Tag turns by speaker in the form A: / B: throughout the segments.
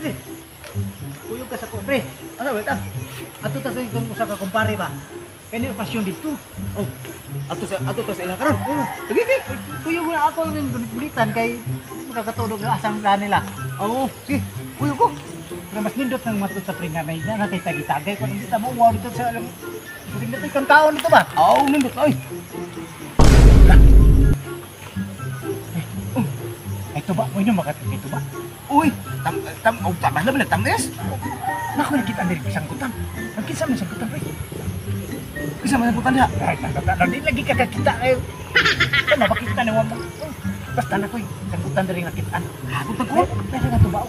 A: Pre. Kuyog ka sa ko, pre.
B: Ano ba ta?
A: Ato ta sa itong usa ka kumpare ba? Kani okasyon dito.
B: Oh. Ato ta sa ilang karon.
A: Oh,
B: Sige, sige.
A: kuyog na ako ng gulit-gulitan kay makakatulog na asang nila.
B: Oo, sige. Kuyog ko.
A: Pero mas nindot ng matod sa pre nga may na kay tagi-tagay kung hindi ta mo wow dito sa alam. Nindot ikang taon dito ba?
B: Oo, nindot oy.
A: Ay tuba, mo ino makatid tuba.
B: Uy, tam tam oh, tama na ba tamis?
A: Nako nakita diri sangkutan. Ang kinsa man sangkutan pre?
B: Isa man ang diha.
A: Ay, tanda di lagi kakakita kayo. Tama, makita na mo. Basta na ko'y sangkutan diri nakitaan.
B: Ako tagko.
A: Pero nga tuba.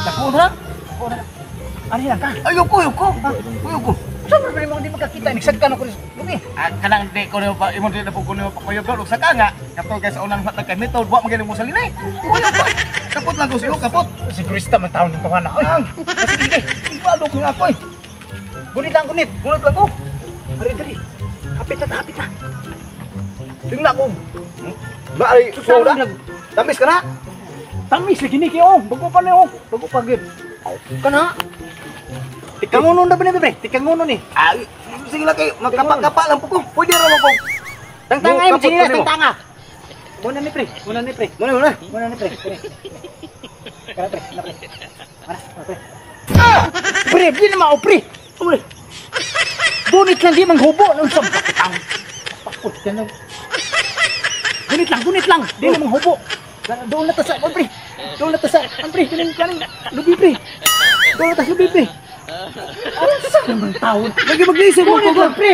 B: Tagko na.
A: Ako na. Ari lang ka.
B: Ayoko, ayoko. Ayoko. Ko.
A: Sa ba mo hindi makakita? Nigsad ka na ko lugi.
B: Ah, kanang di ko nimo pa imo di na po ko nimo pakuyog og saka nga. Kato kay sa unang matag kay method wa man mo salinay. Kuyog ko. Kapot lang ko siyo, kapot.
A: Sigurista man taon nito na. Oy,
B: Ang, sige, sige. Ibalo ko nga ako eh.
A: Gunit lang gunit.
B: Gunit lang ko.
A: Ari diri. Hapit na, hapit na.
B: Tingnan ko. Ba ay, soda. Tamis ka na.
A: Tamis lagi ni kayo. Bago pa na oh. Bago pa gid. Kana. Tikangunon na ba ni pre? Tikangunon ni.
B: Ay, sige lang kayo. Magkapa-kapa lang po ko. Pwede ra mo ko.
A: Tangtanga ay
B: Kapot
A: mo
B: ko nimo.
A: tangtanga. Muna ni pre, muna ni pre.
B: Muna, muna.
A: Muna ni pre. Pre. Kana pre, kana pre. Mana, mana pre. Ah! Pre, di na mao pre.
B: Uy,
A: Bunit lang di manghubo nung sa bakitang. Pakot ka na. Gunit lang, gunit lang. Di na manghubo. Doon na ta sa, oh, pre. Doon na ta sa, ang pre, kaning kaning lubi pre. Doon na ta sa lubi pre. Ano sa naman taon?
B: lagi mag-isip mo
A: Gunit
B: ko.
A: lang pre.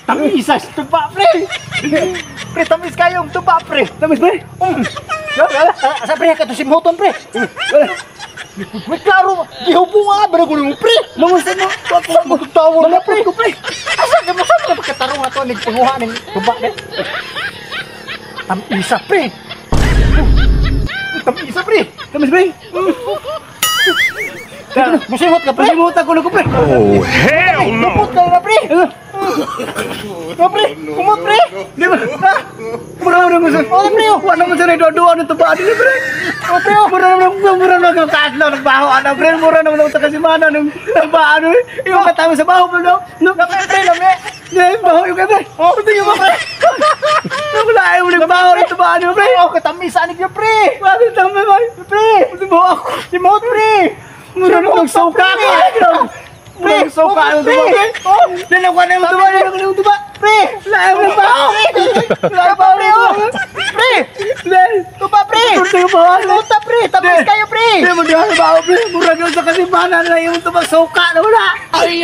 A: Tamis sa tuba pre. Pre, tamis kayong tuba pre.
B: Tamis ba?
A: Sa pre ka to si Moton pre. May klaro, gihubo nga ba ko nimo pre?
B: Mamusta mo.
A: Sa mo tawo na pre.
B: ko pre.
A: Asa ka mo sa mga pagkatarong ato ning panguha ning tuba pre. Tamisa pre. Tamisa pre.
B: Tamis ba?
A: Musimot ka pre.
B: Pasimutan ko na ko pre.
C: Oh, hell no!
A: Kumot ka na pre. No pre, kumot pre.
B: Di ba? Ha? Mura na mo sa.
A: Oh, pre, oh.
B: Wala mo sa dodo ano to ba dili pre.
A: Oh pre, oh.
B: Mura na mura na ng kaadlaw ng baho ana pre. Mura na mo sa kasimana ng baho ano. Yung katama sa baho no. No.
A: Lami pre, lami.
B: Di baho yung pre.
A: Oh, tingin mo pre.
B: Wala ay mo ng baho nito ba ano pre.
A: Oh, katamisa ni pre.
B: Bakit tama ba?
A: Pre,
B: Di ba ako?
A: simot pre.
B: Mura na magsuka ka. Mura magsuka ano to ba pre.
A: Oh,
B: Di na ko na mo to ba? Di na ko na mo to ba?
A: pre.
B: Wala mo ng baho. Wala
A: Tuba pre, oh. Pre, tuba pre.
B: Tuloy yung baho.
A: Luta pre, tamis kayo pre.
B: Hindi mo diyan sa baho, pre. Mura na sa kasimbahan na yung tubag suka na wala.
C: Ay,